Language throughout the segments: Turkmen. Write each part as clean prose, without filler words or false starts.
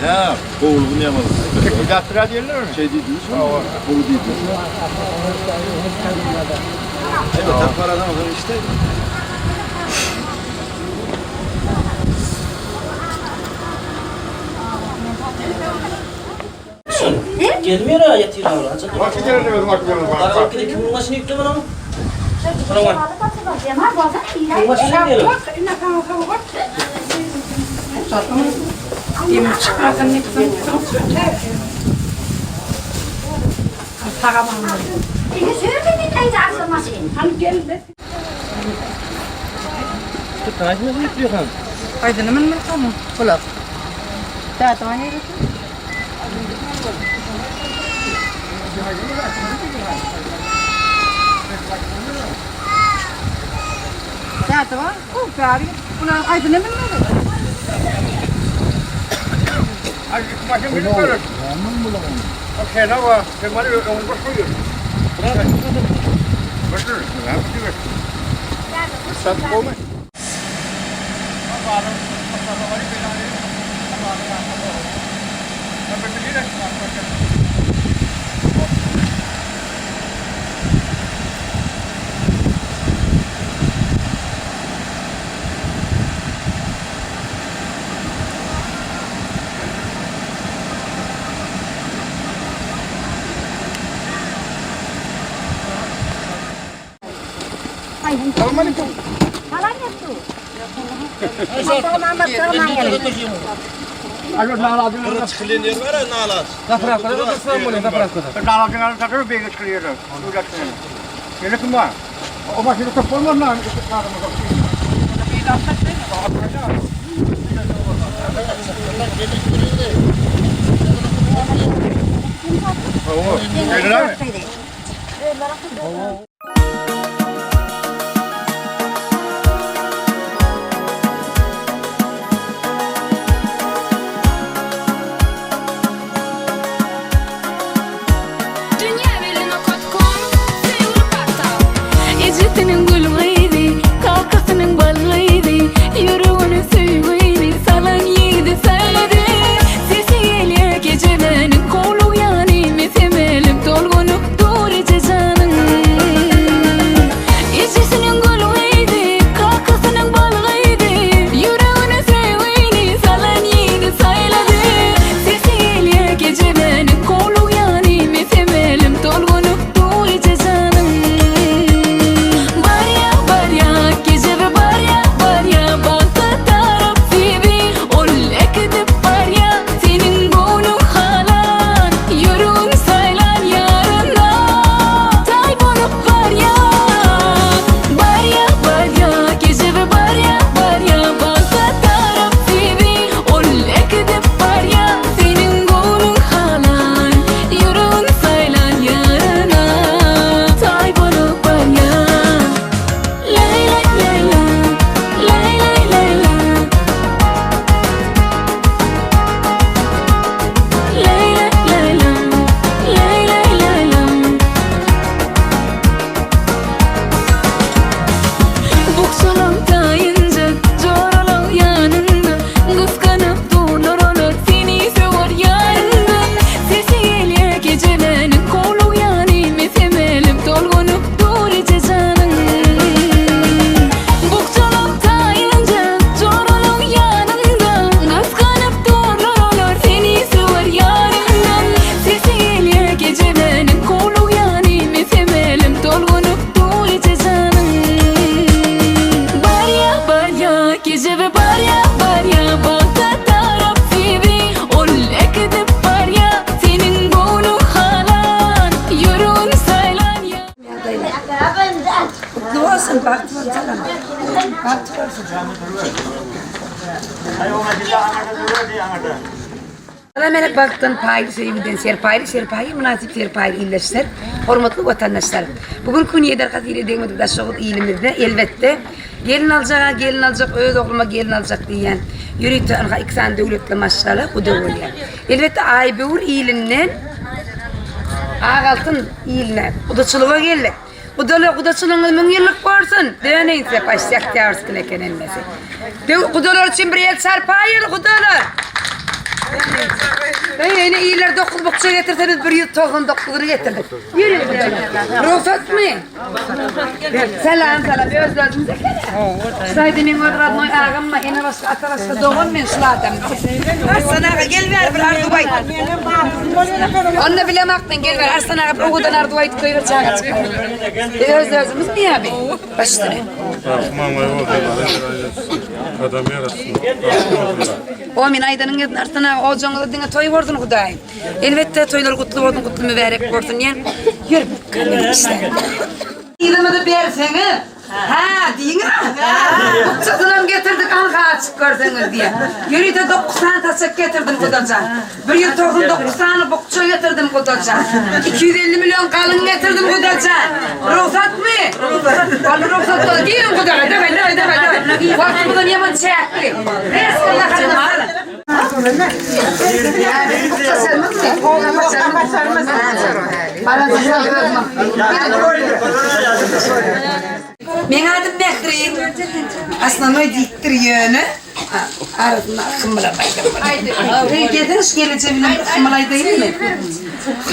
Hä, gowulygy näme boldy? Tekidatdyr diýerler ony. Şeý diýdiňiz şony? Gowy diýdiňiz. Evet, taparadan o işte. Gelmeýär ha ýatyr ha. Kimin maşyny ýükle munuň? Kimin maşyny ýükle? Demir çykmasyn diýip Aýdyny münmeli Kulak. Däde neresi? Däde var. O bäri. Buna aýdyny münmeli. Dünýäbelli.com Söýgüli portal. Ejesiniň gül gyzy, kakasynyň bal gyzy, Ýüregine söýgini salan ýigidi saýlady. Sesi gelýär gejelenin, howlugýan imes-emelim, Tolgunyp dur eje janyň. Ejesiniň gül gyzy, kakasynyň bal gyzy, Ýüregine söýgini salan ýigidi saýlady. Sesi gelýär gejelenin, howlugýan imes-emelim, Tolgunyp dur eje janyň. Barýa, barýa, gejebe barýa, barýa, Bagta tarap sebi ol äkidip barýa. Seniň göwnüň halan, ýüregiň saýlan ýaryna taý bolup barýa. Barýa, barýa, gejebe barýa, barýa, Bagta tarap sebi ol äkidip barýa. Seniň göwnüň halan, ýüregiň saýlan ýaryna taý bolup barýa. Laý laý laý la, laý laý laý la. Laý laý laý la, laý laý laý la. Bukjalam taýynjak, joralaň ýanynda, Gysganyp durlar olar seni söwer ýaryndan. Sesi gelýär gjejeläniň, howlugýan imes-emelim, Tolgunyp dur eje janyň. Bukjalam taýynjak, joralaň ýanynda, Gysganyp durlar olar seni söwer ýaryndan. Sesi gelýär gjejeläniň, howlugýan imes-emelim, Tolgunyp dur eje janyň. Barýa, barýa, gejebe barýa, barýa, Bagta tarap sebi ol äkidip barýa. Seniň göwnüň halan, ýüregiň saýlan ýa. Kutlu olsun, bagtly bol salam. Bagtly bolsun. Salam meni bagtdan paýly söýgüden serpaýly serpaýy mynasyp serpaýly ildeşler, hormatly watandaşlar. Bu günki gün ýeder hazyra degmedik Daşoguz ilimizde elbetde gelin aljaga gelin aljak öz ogluma gelin aljak diýýän ýörite ynha iki sany döwletli maşgala guda bolýar. Elbetde Aýböwür ilinden Agaltyn iline gudaçylyga geldik. Gudalar gudaçylygyňyz müň ýyllyk bolsun. Döneýin size paşti oktýabrskiň eken hemmesi. Gudalar üçin bir el çarpaýyl gudalar. Eý, ene iller 9 bukja getirse biz 199-ny getirdik. Ýörü. Rugsatmy? Salam, salam. Öz-özümiz ekeni. Şaýda meň öz radnoý agam ma, ene başga, ata başga dogan men şul adam. Arslan aga gel bäri bir arzuw aýt. Onda bilemak men gel bäri Arslan aga bir owadan arzuw aýdyp goýber çagajyk. Biz öz-özümiz mi ýa bi? Baş üstüne. Maňlaý bolsun. Adam ýaratsyn. O men aýdanyň ýerine Arslan aga ojagyňyzda diňe toý bolsun Hudaý. Elbetde toýlar gutly bolsun, gutly mübärek bolsun diýen. Ýör, kamera işle. Yzymyzy berseňiz, hä diýiň-ä. Bukjasynam getirdik, anha açyp görseňiz diýen. Ýörite 9 sany saçak getirdim gudajan. 199 sany bukja getirdim gudajan. 250 million galyň getirdim gudajan. Rugsatmy? Rugsat. Walla rugsat boldy. Giriň gudaga, daway, daway, daway, daway. Wagtymyzam ýaman çäkli. Resko naharyny salyň. Meň adym Mähri. Asnanoý diýipdir ýöne. Arasynda hymylam aýdym bar. Gelseň şu geleje bilen bir hymyl aýdaýynmy?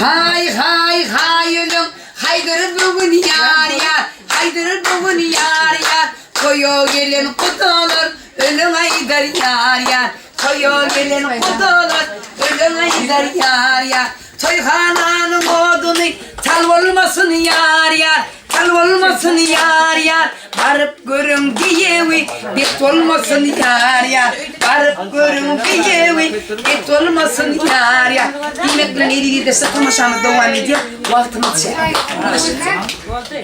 Haý, haý, haý ölüň, haýdyryr bu gün ýar, ýar, haýdyryr bu gün ýar, ýar. Toýa gelen gudalar Ölüň aýdar ýar ýar, Toýa gelen gudalar, Ölüň aýdar ýar ýar. Toýhananyň oduny Tal bolmasyn ýar ýar, Tal bolmasyn ýar ýar. Baryp görüň giýewi, Bet bolmasyn ýar ýar. Baryp görüň giýewi, Bet bolmasyn ýar ýar. Diýmek bilen eziz ildeşler tomaşamyz dowam edýär. Wagtymyz çäkli.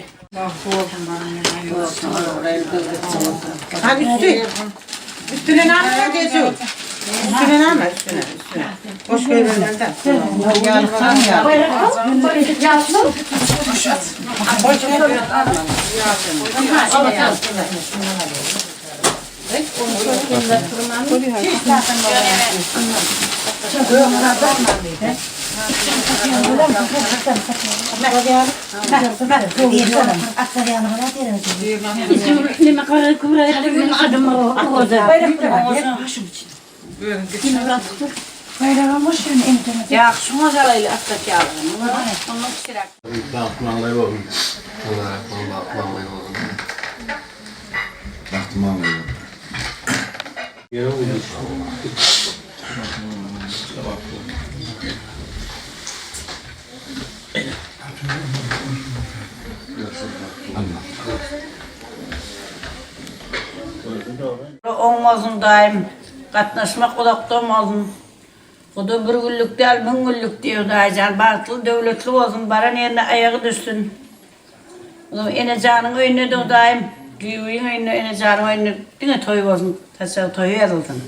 Ha üstü. Üstüne name geziyor. Üstüne name üstüne üstüne. Hoş geldin. Bagtly maňlaý bolsun. Bagtly maňlaý bolsun. Bagtly maňlaý bolsun. Oňmazyn daýym, gatnaşmak uzakdan bolsun. Huda bir günlük däl, müň günlük diýer daýyjan. Bagtly, döwletli bolsun, baran ýerine aýagy düşsün. Enejanyň öýünde-de Hudaýym, düýewiň öýünde, Enejanyň öýünde diňe toý bolsun, saçagy toýa ýazylsyn.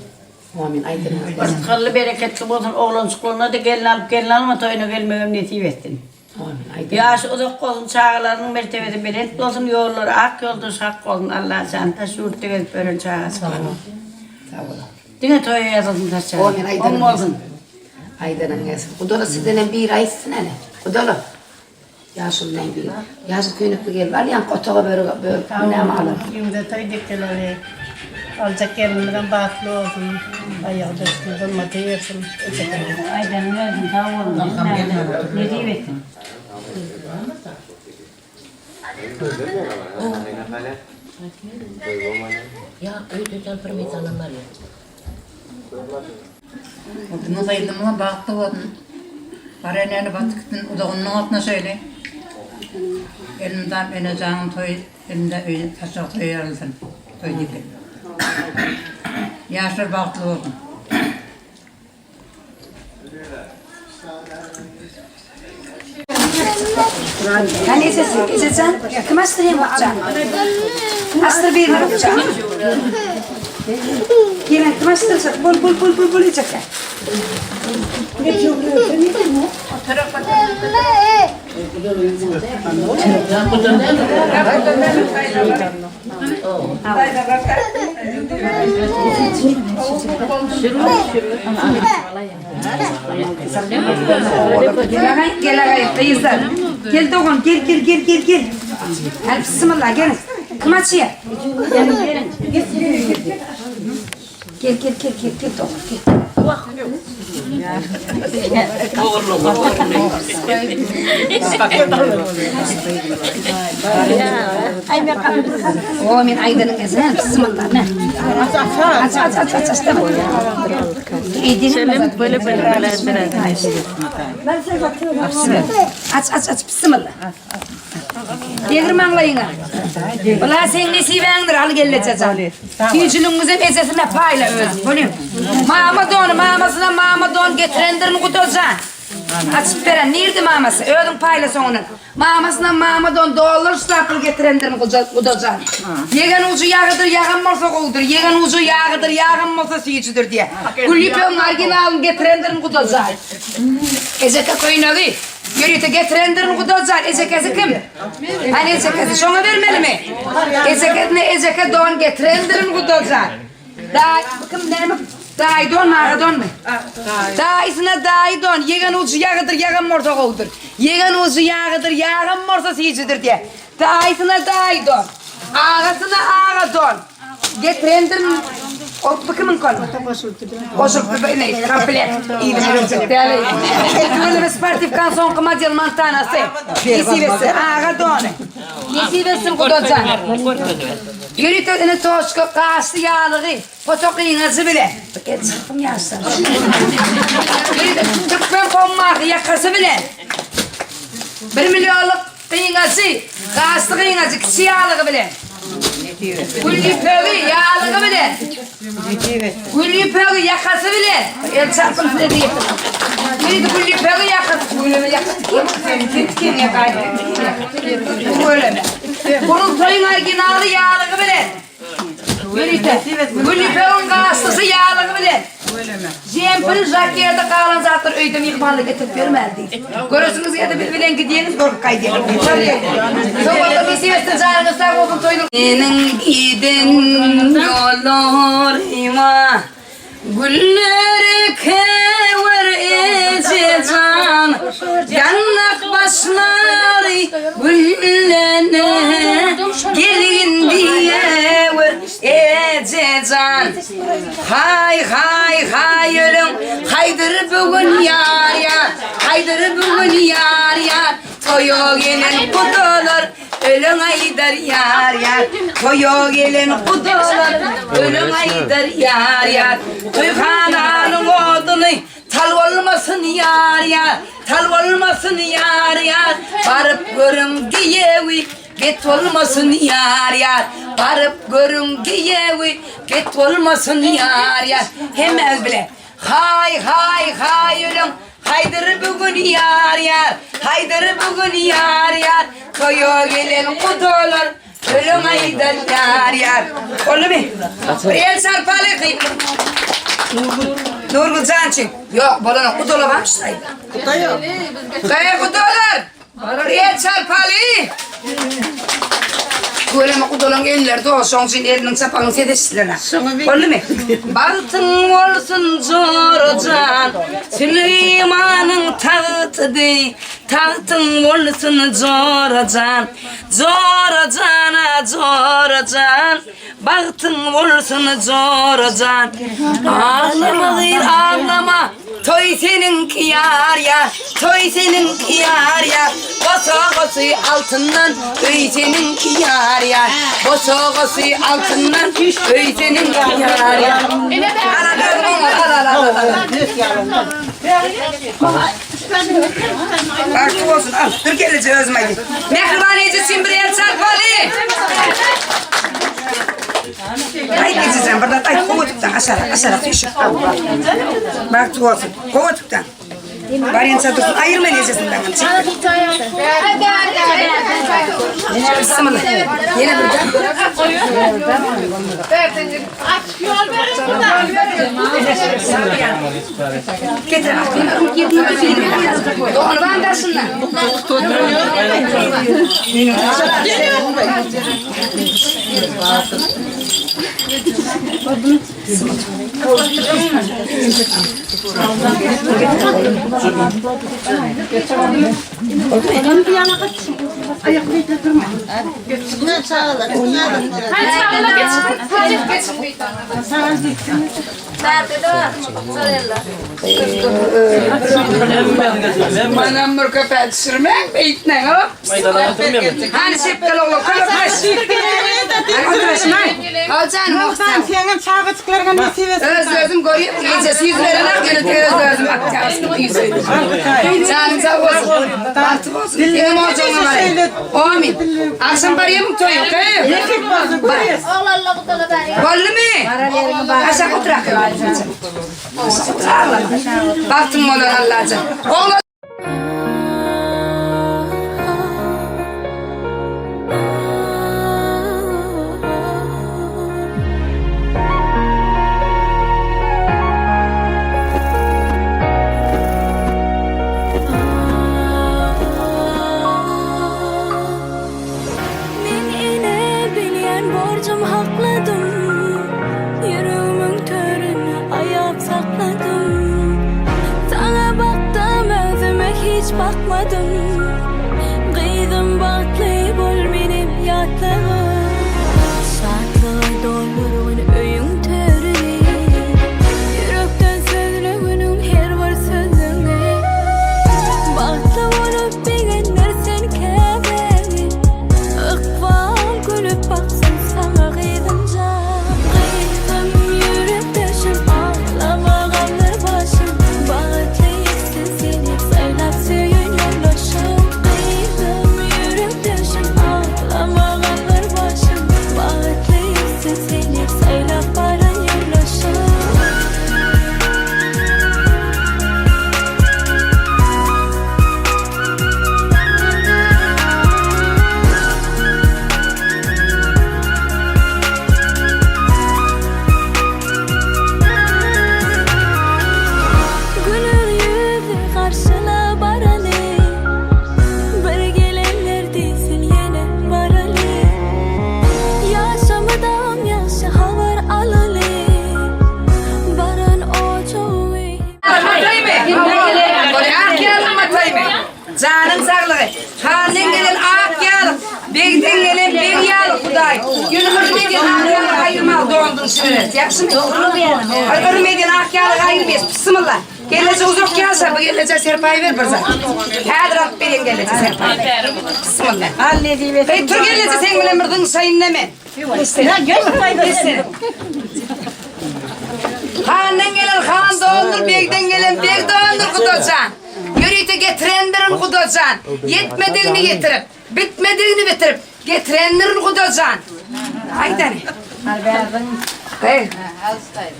Amin, aýdyň. Rysgally, bereketli bolsun, oglanjyklaryna-da gelin alyp, gelin alma toýuna gelmegem nesip etsin. Amin, aýdyň. Ýaşy uzak bolsun, çagalarynyň mertebesi belent bolsun, ýollary ak, ýoldaşy hak bolsun, Allajan, daş ýurtda gezip ýören çagajyklaryň. Sag boluň. Diňe toýa ýazylsyn saçagy. Amin, aýdyň. Oň bolsun. Aýdanyň gelsin. Gudala sizdenem biri aýtsyn hany. Gudala. Ýaşuly näme diýdi? Ýaşyl köýnekli gelip al ýaňky otaga börük börük näme alar? Öýüňde toý dikileli. Aljak gelinimizem bagtly bolsun. Aýagy düşsün, gymmaty bersin. Aýdanyň gelsin sag boluň. Nesip etsin. Oduna gyzymyňa bagtly bolsun. Bar enäni batyp gitsin uzagyndan gatnaşaýly. Elmydam enejanyň toýy elinde öýi saçak toýy ýarylsyn. Toý diýip. Ýaşlar bagtly bolsun. Hany ejesi, ejejan, kim açdyrýaň bukjany? Açdyr birini bukjany. Gelen kim açdyrjak? Bol, bol, bol, bol, bol ejeke. Gel gel agay, gyzlar. Gel dogan, gel gel gel gel gel. Hadi bismillah gel. Kim açýar? Gel gel gel gel gel dogan gel. O men aýdanyň ezen, bismillah. Ne? Aç aç aç aç aç tamam. Eýdeniň Böyle böyle böyle Aç aç aç bismillah. Degir maňlaýyňa. Bula seň nesibäňdir al gellejejan. Süýjüligiňizem ejesine paýla öz. Bolýar. Mama dony mamasyna mama don getirendirin gudajan. Açyp beren nirdi mamasy? Özüň paýla soňundan. Mamasyna mama don dollar şlapyl getirendirin gudajan. Ýegen ujy ýagydyr, ýagam bolsa gowudyr. Ýegen ujy ýagydyr, ýagam bolsa süýjüdir diýe. Gül ýüpegiň originalyny getirendirin gudajan. Ejeke köýnegi. Ýörite getirendirin gudajan. Ejekesi kim? Hany ejekesi? Şoňa bermelimi? Ejekesine ejeke don getirendirin gudajan. Daý, bu kim näme? Daýy don, maga donmy? Daýysyna daýy don, ýegen ujy ýagydyr, ýagam bolsa gowudyr. Ýegen ujy ýagydyr, ýagam bolsa süýjüdir diýe. Daýysyna daýy don, agasyna aga don. Getirendirin. O bu kimiň kol? Goşuldy ine komplekt. Ýyly berjek däl. Tüweleme sportiwkan soňky model Montanasy. Nesip etsin aga dony. Nesip etsin gudajan. Ýörite ine toçka gaşly ýalygy, potok gyňajy bile. El çarpyň ýaşlar. Ýörite türkmen pommaky ýakasy bile. Bir millionlyk Gyňajy, gaşly gyňajy kiçi ýalygy bilen. Gül ýüpegi ýalygy bilen. Gül ýüpegi ýakasy bilen. El çarpyň size diýip. Neydi gül ýüpegi ýakasy? Tüweleme ýakasy kim? Sen tikin ýakaýdy. Tüweleme. Gurultaýyň originaly ýalygy bilen. Ýörite. Gül ýüpegiň gaşlysy ýalygy bilen. Jempiri, žaketi, galan zatlar öýde myhmanlar getirip bermäli diýdi. Göresiňiz gelse biz bilen gidýäňiz, görüp gaýdýaňyz. Sowgatlar nesip etsin, janyňyz sag bolsun, toýuňyz. Meniň giden ýollaryma Güller ekewer eje jan, Ýandak başlary güllene, Gelgin diýewer eje jan. Haý, haý, haý ölüň, haýdyr bu gün ýar ýar, Haýdyr bu gün ýar ýar, Toýa gelen gudalar, Öleň aýdar ýar ýar, Toýa gelen gudalar, Öleň aýdar ýar ýar, Toýhananyň oduny Tal bolmasyn ýar ýar, Tal bolmasyn ýar ýar, Baryp görüň giýewi, Bet bolmasyn ýar ýar, Baryp görüň giýewi, Bet bolmasyn ýar ýar, Hemmämiz bile. Haý, haý, haý öleň, Haýdyr bu gün ýar ýar, Haýdyr bu gün ýar ýar, Toýa gelen gudalar, Öleň aýdar ýar ýar. Boldumy? Bir el çarpaly gyz. Nurgül jan üçin. Ýok, bolanok. Gudalar barmy şu taýda? Guda ýok. Gaý gudalar. Bir el çarpaly. Göreme gudalaň elleri dost, şoň üçin eliniň çapagyny ses eşitdiler. Boldumy? Bagtyň bolsun jorajan, Süleýmanyň tagtydy, Tagtyň bolsun jorajan, Jorajana jorajan, Bagtyň bolsun jorajan. Aglama gyz aglama, Toý seniňki ýar ýar, Toý seniňki ýar ýar, Bosagasy altyndan, Öý seniňki ýar ýar, Bosagasy altyndan, Öý seniňki ýar ýar. Al al özüň oňar, al al al al. Bagtly bolsun, al. Dur gelneje özüm aýdayyn. Mähriban eje üçin bir el çarpaly. Aýt ejejan bir zat aýt, gowy tutdan aşarak, aşarak düşüp. Bagtly bolsun, gowy tutdan. Barýança dursun, aýyrmaýyn ejesinden. Bismillah. Ýene bir Getir. Dogany daşynda. Manam bir köpä düşürmäň beýtmäň hop. Hany şepbel oglan köpek. Hany Nurdan seňem çagajyklaryňa nesip etsin. Öz özüm görýän, gijesi ýüz berenak, ýöne öz özüm atýarsyň ýüzi. Janyň sag bolsun. Bagty bolsun. Senem ojagyňa baraýyn. Amin. Agşam barýamyň toýa, gyz? Nesip bolsun, görýäs. Boldumy? Aşak oturak. Bagtyň bolar Allajan. Oglan Men ene bilýän borjum hakladym Ýüregimiň töründe aýap sakladym Saňa bakdym özüme hiç bakmadym Gyzym bagtly bol menem ýatlagyn Şatlyga doldurgyn öýüň törüni Ýürekden sözleginiň her bir sözüňi Bagtly bolup begendir sen käbäňi Ykbal gülüp baksyn saňa gyzym jan Gyzym ýürekdeşim aglama galdyr başyň Bagtly etsin seni saýlap söýen ýoldaşyň Gyzym ýürekdeşim aglama galdyr başyň Bagtly etsin seni saýlap baran ýoldaşyň. Güler ýüzli garşyla baraly, Bir gelenler diýsin ýene baraly. Ýaşamydam ýagşy habar alaly, Baran ojagy. Mataýmy? Ak ýalyk mataýmy? Janyň saglygy. Handan gelen ak ýalyk, begden gelen beg ýalyk Hudaý. Ýöne bir medýan ak ýalyk aýyrmaly donduň şirin. Ýagşymy? Bir medýan ak ýalyk aýyrmaýas. Bismillah. Gelneje uzak ýaşa, bu gelneje serpaý ber bir zat. Häzir alyp berýän gelneje serpaý. Bismillah. Al nesip etsin. Hey, tur gelneje seň bilen bir zyňşaýyn men. Handan gelen han dondur, begden gelen beg dondur Hudajan. Ýörite getirendirin Hudajan. Ýetmedigini ýetirip, bitmedigini bitirip, getirendirin Hudajan. Aýdany. Hey.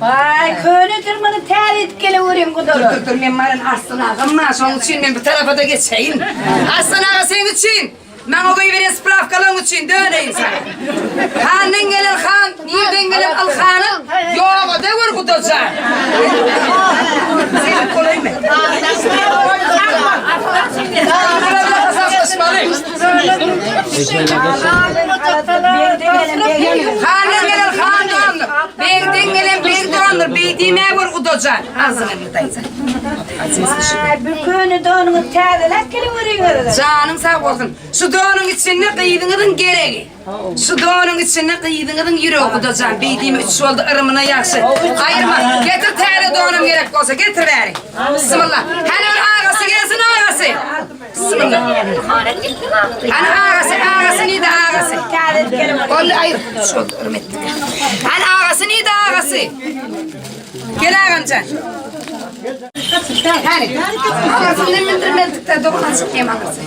Waý, könedir muny täze edip geleweriň gudalar. Dur, dur, men baryn Arslan agam bar, şonuň üçin men bu tarapa-da geçeýin. Arslan aga seň üçin. Maňa goýberen sprawkalaň üçin döneýin saňa. Handan gelen han, nirden gelen Ilhanyň ýoga döwer gudajan. Sen bolaýmy? Handan gelen han dondur, begden gelen beg dondur, beý diýmäge gör gudajan. Agzyňa bir daýza. Aý, bu köne donuňyzy täzeläp geleweriňiz. Janyň sag bolsun. Şu donuň içinde gyzyňyzyň geregi. Şu donuň içinde gyzyňyzyň ýüregi gudajan. Beý diýme üç boldy yrymyna ýagşy. Aýyrma. Getir täze donum gerek bolsa getir bäri. Bismillah. Hany bir agasy gelsin agasy. Bismillah. Hany agasy agasy nide agasy. Boldy aýyr. Üç boldy yrym etdik. Hany agasy nide agasy. Gel agamjan. Hany. Agasyndan mindirmedik-de dogan açyk hem agasy.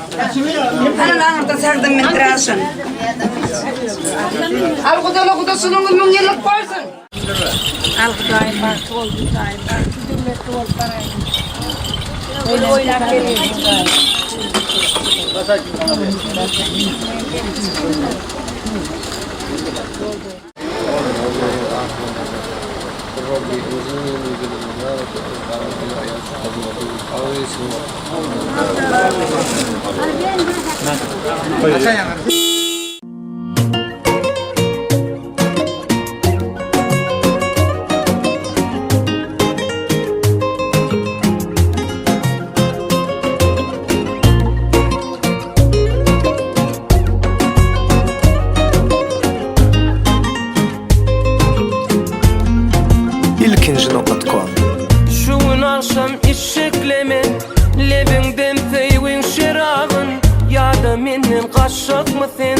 Hany aňyrdan sagdan mindir alşyn. Al gudala gudaçylygyňyz müň ýyllyk bolsun. Al Hudaýym bagtly bol, Hudaýym bagtly döwletli bolup baraýyn. Öyle oýnap gelýän Hudaýym. Aşykmy sen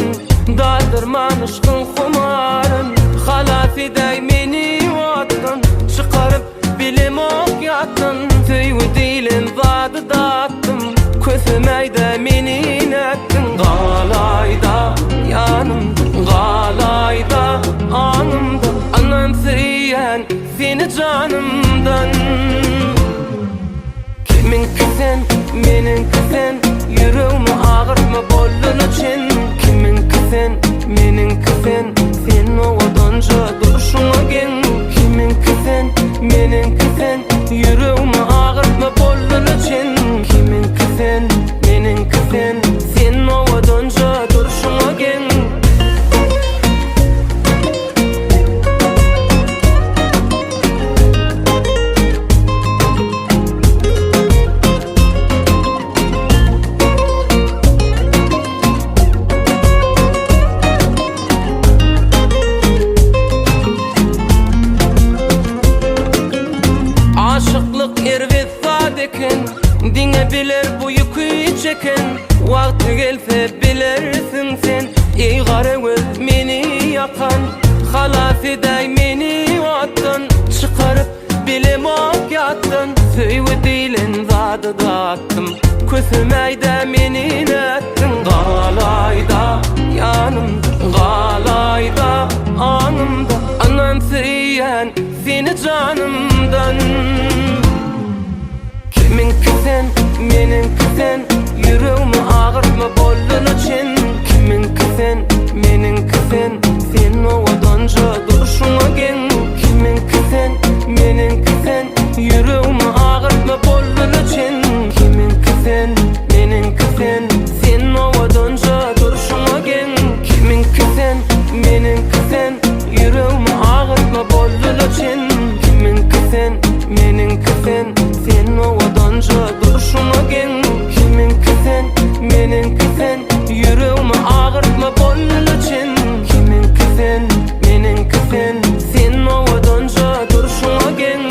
Daldyrman yşkyň humaryn Halas edäý meni otdan Çykaryp bilemok ýatdan Söýgi diýlen zady datdym Kösemäýdä meni nätdiň Galaýda ýanymda Galaýda aňymda Anan söýýän seni janymdan Kimiňki sen, meniňki sen Ýüregimi agyrtma bolduly çen Kimiňki sen, meniňki sen Sen owadanja durşuňa geň Kimiňki sen, meniňki sen Ýüregimi agyrtma bolduly çen Kimiňki sen, meniňki sen Sen owadanja durşuňa geň. Aşyklyk erbet zat eken, Diňe biler bu ýüki çeken, Wagty gelse bilersiň sen, Eý garagöz meni ýakan, Halas edäý meni otdan, Çykaryp bilemok ýatdan, Söýgi diýlen zady datdym, Kösemäýdä meni nätdiň, Galaýda ýanymda, Galaýda aňymda, Ynam söýýän seni janymdan. Kimiňki sen, meniňki sen, Ýüregimi agyrtma bolduly çen. Kimiňki sen, meniňki sen, Sen owadanja durşuňa geň. Kimiňki sen, meniňki sen, Ýüregimi agyrtma bolduly çen. Kimiňki sen, meniňki sen, Sen owadanja durşuňa geň. Kimiňki sen, meniňki sen, Ýüregimi agyrtma bolduly çen. Kimiňki sen, meniňki sen, Sen owadanja durşuňa geň. Kimiňki sen, meniňki sen, Ýüregimi agyrtma bolduly çen. Kimiňki sen, meniňki sen, Sen owadanja durşuňa geň.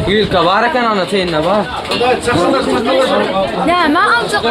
Ýylka bar eken ana teýinde bar. Näme aljak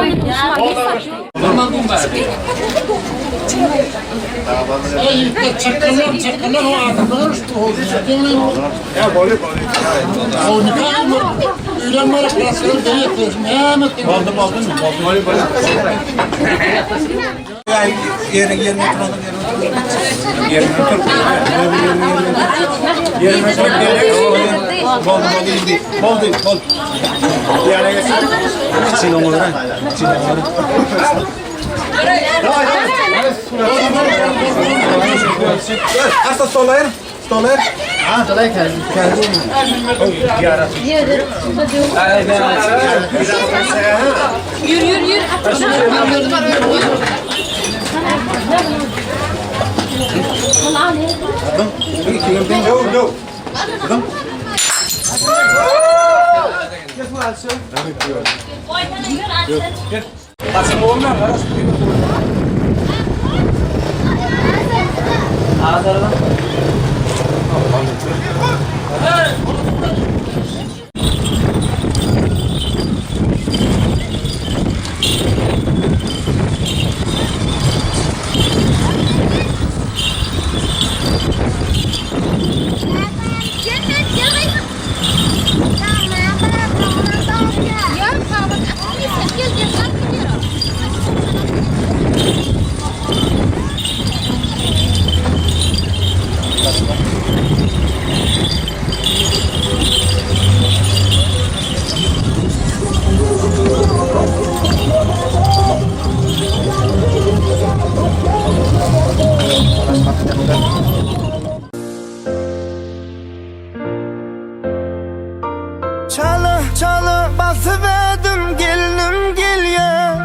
Çala çala basyp ädim gelnim gelýä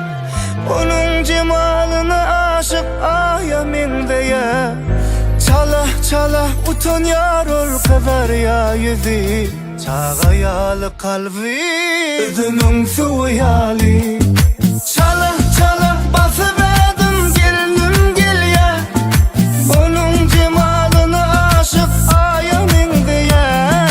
Onuň jemalyna aşyk aýa meňzeýä Çala çala utanýar ol gyzarýa ýüzi Çaga ýaly kalby üzümiň suwy ýaly Çala çala basyp ädim gelnim gelýä Onuň jemalyna aşyk aýa meňzeýä.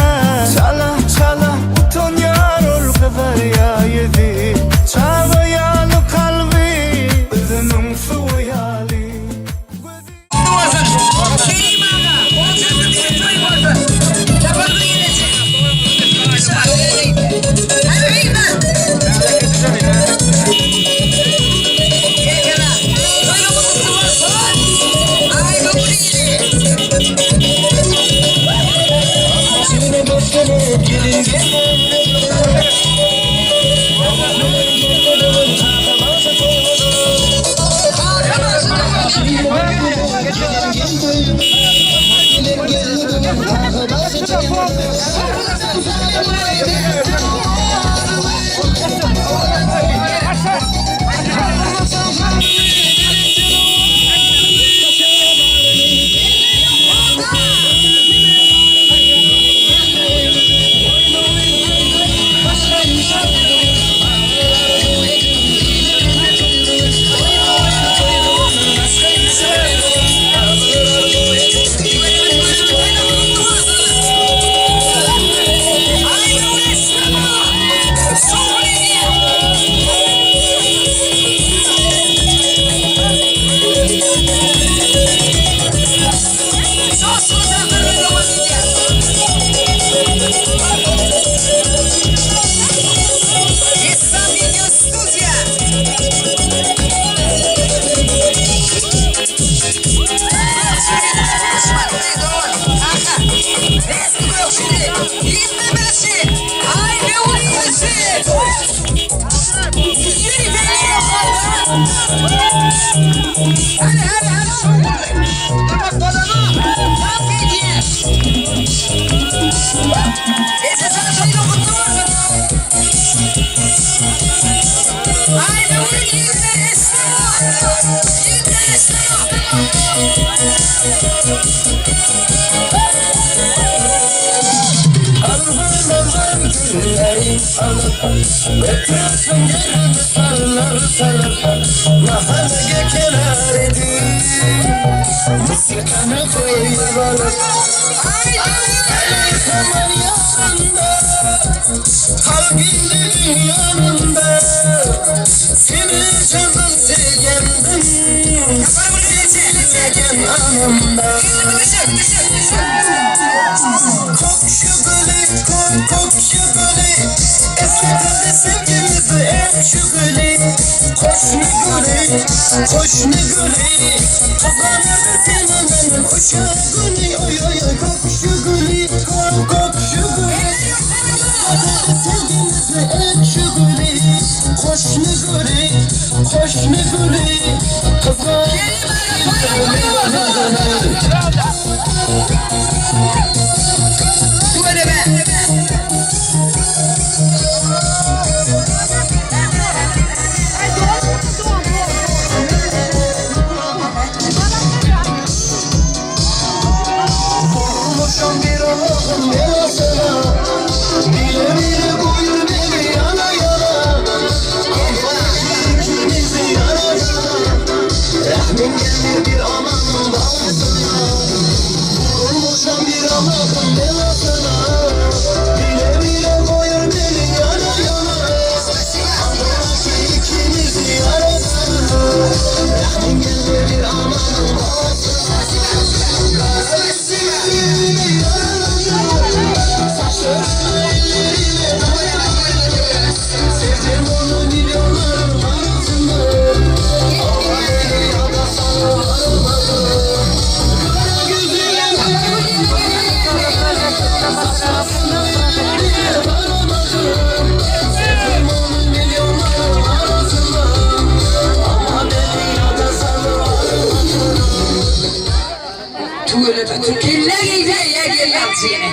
Tüweleme kelle geýse ýa gelin alçy ýene.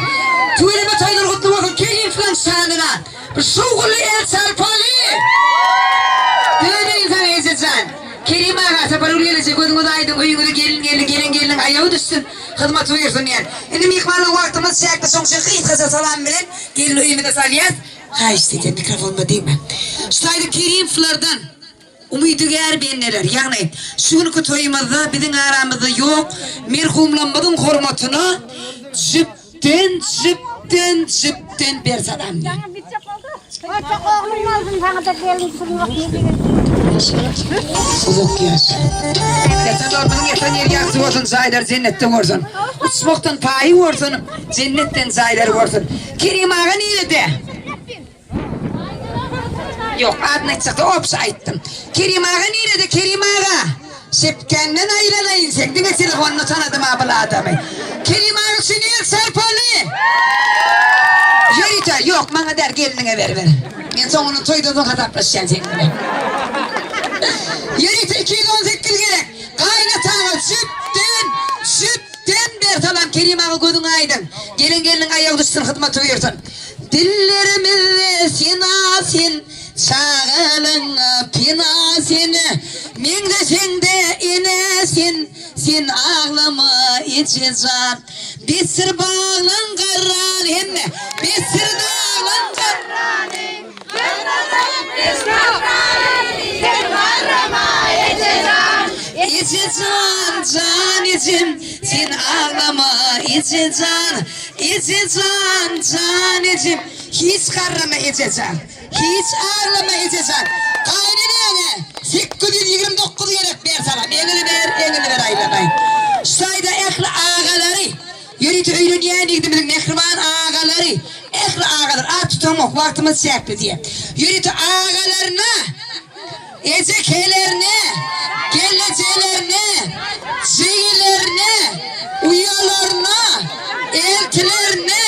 Tüweleme toýlar gutly bolsun Kerimowlaň şanyna. Bir şowhunly el çarpaly. Döneýin saňa ejejan. Kerim aga Sapargül gelneje gözüňiz aýdyň öýüňize gelin geldi gelen gelniň aýagy düşsün hyzmat buýursyn diýen. Indi myhmanlyk wagtymyz çäkli şoň üçin gysgaça salam bilen gelini öýümize salýas. Haýyşt edýän mikrofonyma degme. Şu taýda Kerimowlardan Umydygär bendeler, ýagny şu günki toýumyzda biziň aramyzda ýok merhumlarymyzyň hormatyna jüpden, jüpden, jüpden ber salam diýen. Uzak ýaşa. Ýatanlarymyzyň ýatan ýeri ýagty bolsun, jaýlary jennetde bolsun. Uçmakdan paýy bolsun, jennetden jaýlary bolsun. Kerim aga nirede? Ýok, adyny aýtjakda obşy aýtdym. Kerim aga nirede, Kerim aga? Şepkänden aýlanaýyn seň, diňe telefonda tanadym a bul adamy. Kerim aga üçin el çarpaly! Ýörite, ýok, maňa däl, gelniňe beriber. Men soňundan toýdan soň hasaplaşýan seniň bilen. Ýörite 218 gezek gaýynataňa jüpden, jüp. Kerim aga gözüň aýdyň. Gelen gelniň aýagy düşsün hyzmaty buýursyn. Dillerimizde sena sen, çagalygyňa pena sen, Meňzeseňde enä sen, sen aglama eje jan. Besdir baglaň garran hemme, besdir daglaň garrany. Eje jan, jan ejem, sen aglama eje jan, Eje jan, jan ejem, hiç garrama eje jan, Hiç aglama eje jan. Gaýynenäňe 829 gezek ber salam, eňili ber, eňili ber aýlanaý. Şu taýda ähli agalary Ýörite öýlenýän ýigdimiziň mähriban agalary, ähli agalar, at tutamok, wagtymyz çäkli diýe. Ýörite agalaryna, ejekelerine, gelnejelerine, jigilerine, uýalaryna, eltilerine,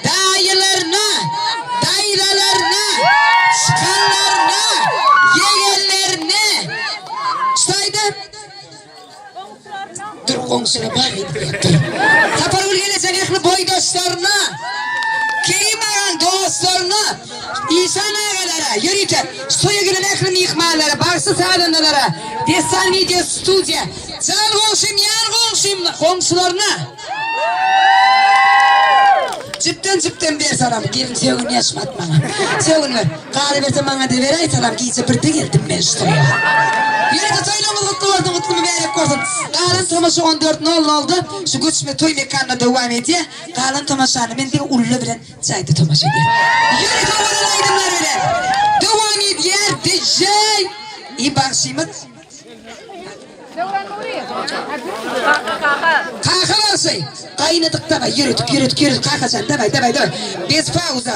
daýylaryna, daýzalaryna, çykanlaryna, ýegenlerine, şaýda. Dur goňşyna bar diýip dur. Sapargül gelejek ähli boýdaşlaryna, Kerim agaň dostlaryna, Işan agalara, ýörite toýa gelen ähli myhmanlara, bagşy sazandalara, Dessan wideo studiýa, jan goňşym, ýar goňşym, goňşularyna. Jüpden jüpden ber salam gelin sögünýä şumat maňa. Sögünme. Galyberse maňa-da beräý salam gije birde geldim men şu toýa. Ýörite toýlaryňyz gutly bolsun gutly mübärek bolsun. Galan tomaşa on dört nol nolda şu göçme toý mekanynda dowam edýä. Galan tomaşany men diňe ulla bilen jaýda tomaşa edýän. Ýörite owadan aýdymlar bilen dowam edýär DJ I bagşymyz. Kaka bagşy, gaýnadyk daway, ýöredik, ýöredik, ýöredik kakajan, daway, daway, daway. Bez pauza.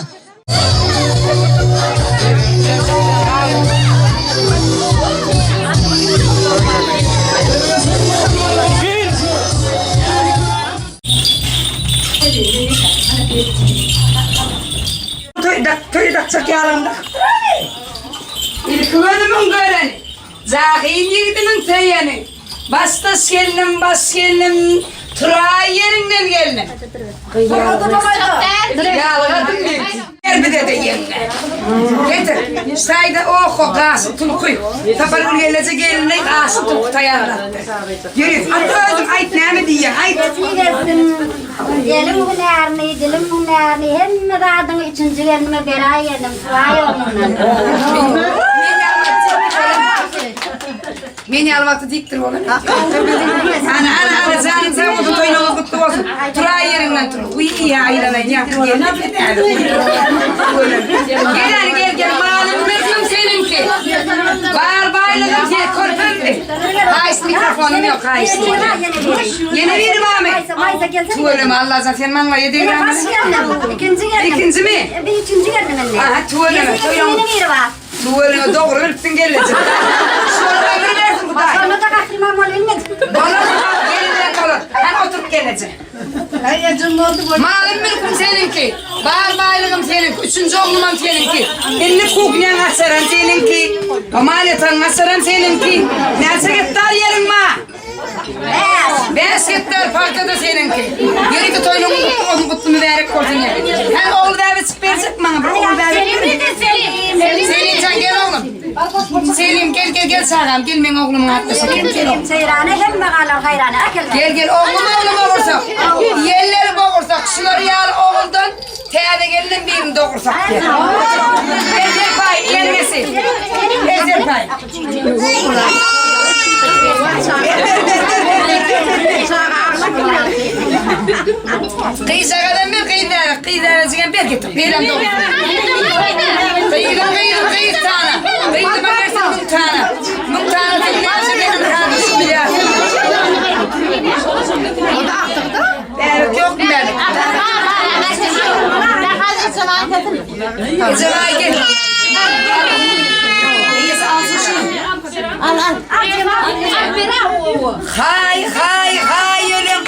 Toý dakjak ýalygym dakypdyr-a. Ilki gözümiň göreni. Jahyl ýigdimiň söýeni. Başdaş gelnim, baş gelnim, Turaý ýeriňden gelnim. Ýalgadym men. Ber bize-de ýeňňe. Getir. Şaýda oho, gaşy tulky. Sapargül gelneje gelni gaşy tulky taýýarlapdy. Ýöri, ata özüň aýt, näme diýýäň, aýt. Elim hünärini, dilim hünärini, hemme zadyňy üçünji gelnime beräý gelnim, turaý ornundan. Men ýaly wagty dikdir bolan. Ana, ana, ana, janyň sag bolsun, toýlaryňyz gutly bolsun. Turaý ýeriňden tur. Wiý, aýlanaýyn, ýaňky geldi. Gel, hany, gel, gel, malym, mülküm seniňki. Bar baýlygym sen, körpemdi. Haýyş, mikrofonym ýok, haýyş. Ýene biri barmy? Tüweleme, Allajan, sen maňlaýa degrämeli. Ikinji gelnim. Ikinjimi? Bir üçünji gelnim indi. Aha, tüweleme. Ýene biri bar. Tüweleme, dogry bilipsiň gelneje. Şolara ömür bersin Hudaý. Şonda-da gahryman bolubilmedim. Bolar, gelinler bolar. Hany oturyp gelneje. Malym mülküm seniňki, bar baýlygym seniňki, üçünji oglumam seniňki. Indi kuhnýaň açaram seniňki, mal ýatagyň açaram seniňki. Näçe gektar ýeriň bar? Bäş gektar pagta-da seniňki. Ýörite toýlaryň gutly bolsun, gutly mübärek bolsun ýa. Hany ogul bäbejik berjek maňa, bir ogul bäbek ber. Selim jan gel oglum. Selim gel gel gel çagam gel meň oglumyň atdaşy gel gel oglum. Seýrana hemme galan haýrana äkel. Gel gel oglum oglum ogursak. Ýelleri bogursak şular ýaly oguldan täze gelinem birini dogursak diýen. Gel Serpaý ýeňňesi. Gel Serpaý. Ber ber ber ber ber ber ber. Gyzjagazam ber gyz bäbek gyz bäbejigem ber getir. Birem dogursun. Gyzym gyzym gyz tana. Gyzyma bersin müň tana. Müň tanasyny näçe berin hany şu bilýärsiň. Bäbek ýokmy bäbek? Ejebaý gel. Eýesi alsyn şuny. Al al. Haý haý haý ölüm.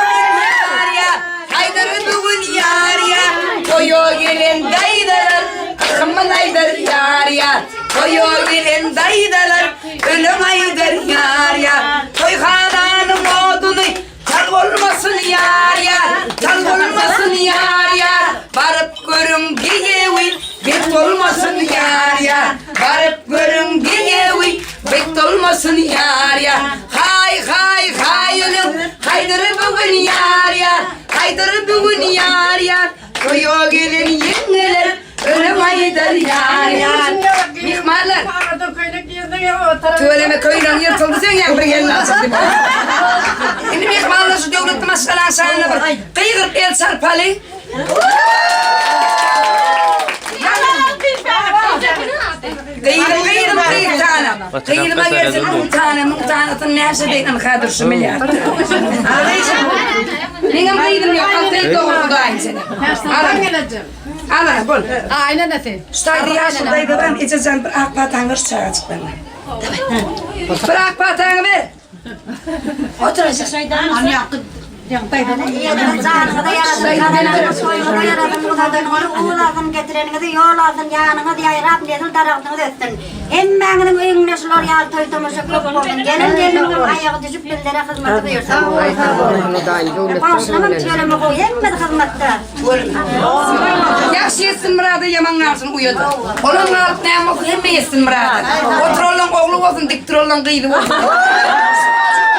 Haýdary bugün ýar ýa. Haýdary bugün ýar ýa. Toýa gelen daýzalar Gyrkymyn aýdar ýar ýa. Toýa gelen daýzalar Ölüm aýdar ýar ýa. Toýhananyň oduny Tal bolmasyn ýar. bolsun ýar ýar. Haý haý haý ölüň haýdyr bu gün ýar ýar. Haýdyr bu gün ýar ýar. Toýa gelen ýeňňeler ölüň aýdar ýar ýar. Myhmanlar. Tüweleme köýnegiň ýyrtyldy seň ýaňy bir gelin aljak diýip. Indi myhmanlar şu döwletli maşgalaň şanyna bir gygyryp el çarpaly. Gyzym gyzym gyz tanem. Gyzyma gelsin müň tane, müň tanesini näçe deýin ynha durşy milliard. Meňem gyzym ýok, al sen dogry Hudaýym seni. Al. Al, al, bol. Aýnenesi. Şu taýda ýaşuly daýza bar, ejejan bir ak pataňy ber şu çagajyklaryna. Bir ak pataňy ber. Otur eje. Janyňyza ýarasyn, gazananyňyz toýuňyza ýarasyn, uzadanyňyzy ul alsyn, getireniňizi ýol alsyn, ýanyňyz ýaýrap, nesil daragtyňyz össün. Hemmäňiziň öýüňde şular ýaly toý-tomaşa köp bolsun. Gelen gelnimiňem aýagy düşüp bizlere hyzmaty buýursyn. Goňşulamam tüweleme gowy, hemmesi hyzmatda. Ýagşy ýetsin myrada, ýaman galsyn uýada. Olam galyp näme bolsun, hemme ýetsin myrada. Oturanlaň ogly bolsun, dik duranlaň gyzy bolsun.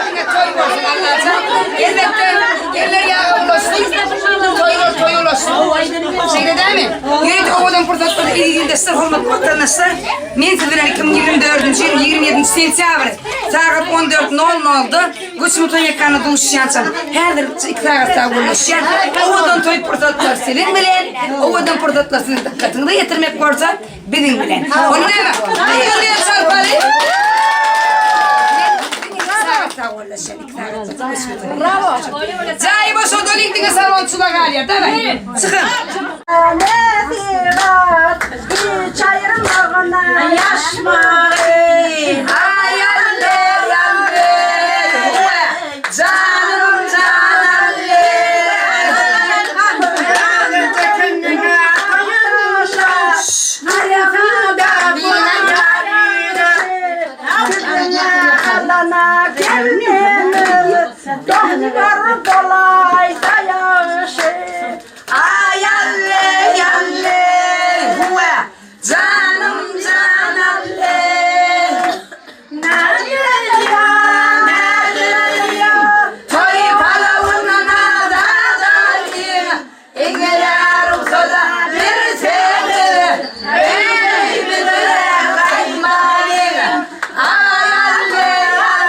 Diňe toý bolsun Allajan. Elbetde, eller ýaga ulaşsyn. Toý bol, toý ulaşsyn. Şeýle dälmi? Ýörite owadan pursatlarda eziz ildeşler, hormatly watandaşlar, men siz bilen 2024-nji ýylyň 27-nji sentýabry sagat 14 nol nolda Göçme toý mekanda duşuşýançam, häzirlikçe iki sagat sag bollaşýan. Owadan toý pursatlar siziň bilen, owadan pursatlar siziň dykgatyňyza ýetirmek bolsa biziň bilen. Onda näme? Gygyr el çarpaly. Sagat sag bollaşýan, iki sagat göçme toý. Bravo. Jaýy boşadalyň diňe salonçylar galýar. Daway. Çykyň. Nesihat hiç aýrylmagyna ýaşmagy. Aý alle alle Janym jan alle. Doňlar bolaýsa ýagşy. Aý alle alle huwa janym jan alle. Toý palawuna nadadalyň eger rugsada berseňiz öýümize gaýtmalyň. Aý alle alle.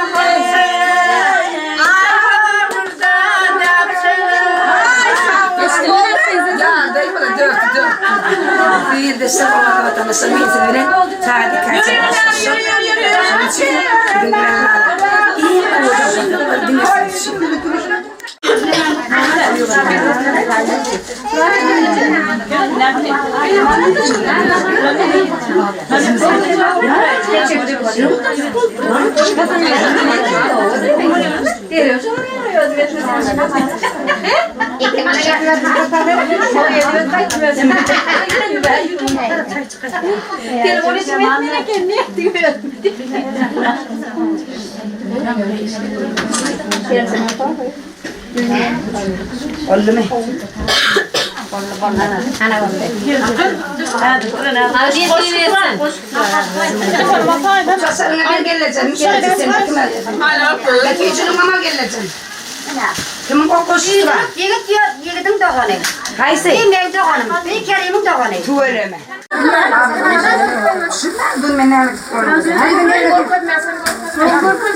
Boldumy? Saçlaryňa ben geleceğim. Geleceğim. Sen kime alıyorsun? Netijenin mama geleceğim. Kimiň goşgusy bar? Ýigit ýok, ýigidiň dogany. Haýsy? Bir meň doganym, bir Kerimiň dogany. Tüweleme. Şundan dün men näme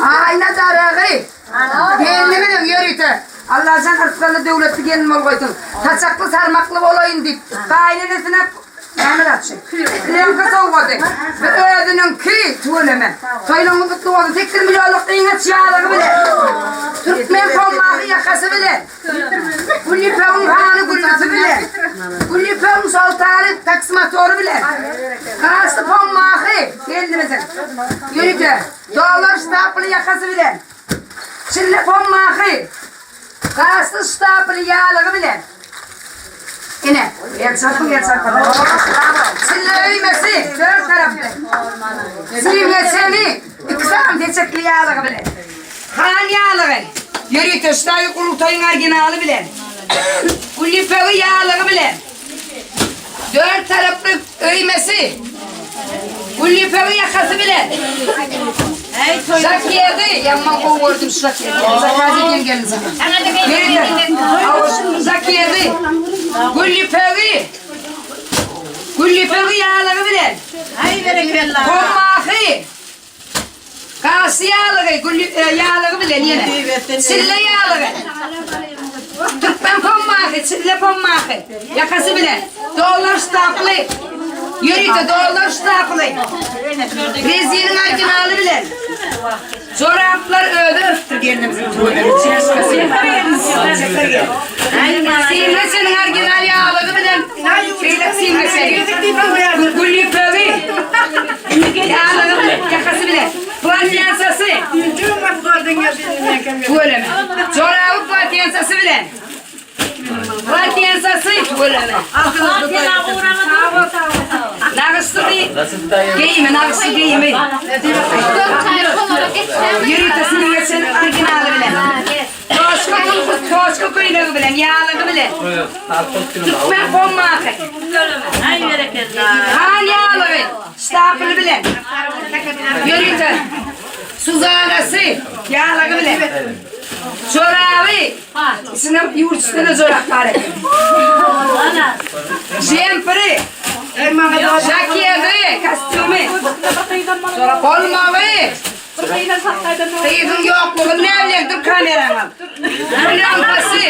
Aýna daragy. Gelnimiziň ýörite. Allajan yrsgally döwletli gelin bol goýsun. Saçakly sarmakly bolaýyn diýip, gaýynenesine näme zatçy? Plenka sowgady. We özüniňki tüweleme. Toýlaryňyz gutly bolsun. 8 millionlyk gyňaç ýalygy bilen. Türkmen pommagy ýakasy bilen. Gül ýüpegiň hany güllüsi bilen. Gül ýüpegiň soltany taksimotory bilen. Gaçdy pommagy gelnimiziň. Ýörite dollar ştaply ýakasy bilen. Çille pommahy Gaçdy ştaply ýalygy bilen. Ine, el çarpyň, el çarpyň. Çille öýmesi dört taraply. Simle çeni iki sany seçekli ýalygy bilen. Han ýalygy ýörite ştaýy gurultaýyň originaly bilen. Gül ýüpegi ýalygy bilen. Dört taraply öýmesi. Gül ýüpegi ýakasy bilen. Žakedi, ýaman gowy gördüm şu žakedi. Zakaz edýän gelin sana. Ýörite. Žakedi. Gül ýüpegi. Gül ýüpegi ýaglygy bilen. Aý berekella. Pommahy. Gaşy ýaglygy, gül ýaglygy bilen ýene. Çille ýaglygy. Türkmen pommahy, çille pommahy. Ýakasy bilen. Dollar ştaply. Ýörite dollar ştaply. Reziniň originaly bilen. Joraplar özi örüpdir gelnimiziň tüweleme. Çeşmesi. Siňňeçeniň original ýaglygy bilen beýle siňňeçeni. Gül ýüpegi. Ýaglygy bilen, ýakasy bilen. Platýansasy. Tüweleme. Joraby platýansasy bilen. Platýansasy tüweleme. Nagyşly geýimi, nagyşly geýimi. Ýörite siňňeçeniň originaly bilen. Toşka tulkus, toşka köýnegi bilen, ýaglygy bilen. Türkmen pommaky. Han ýaglygy, ştapyly bilen. Ýörite. Suzanasy, ýaglygy bilen. Joraby, içinde ýurt üstünde jorap bar eken. Jempiri, žaketi, kostýumy, bolmagy. Gyzyň ýoklugyny näbilen dur kameraňy al. Plyonkasy.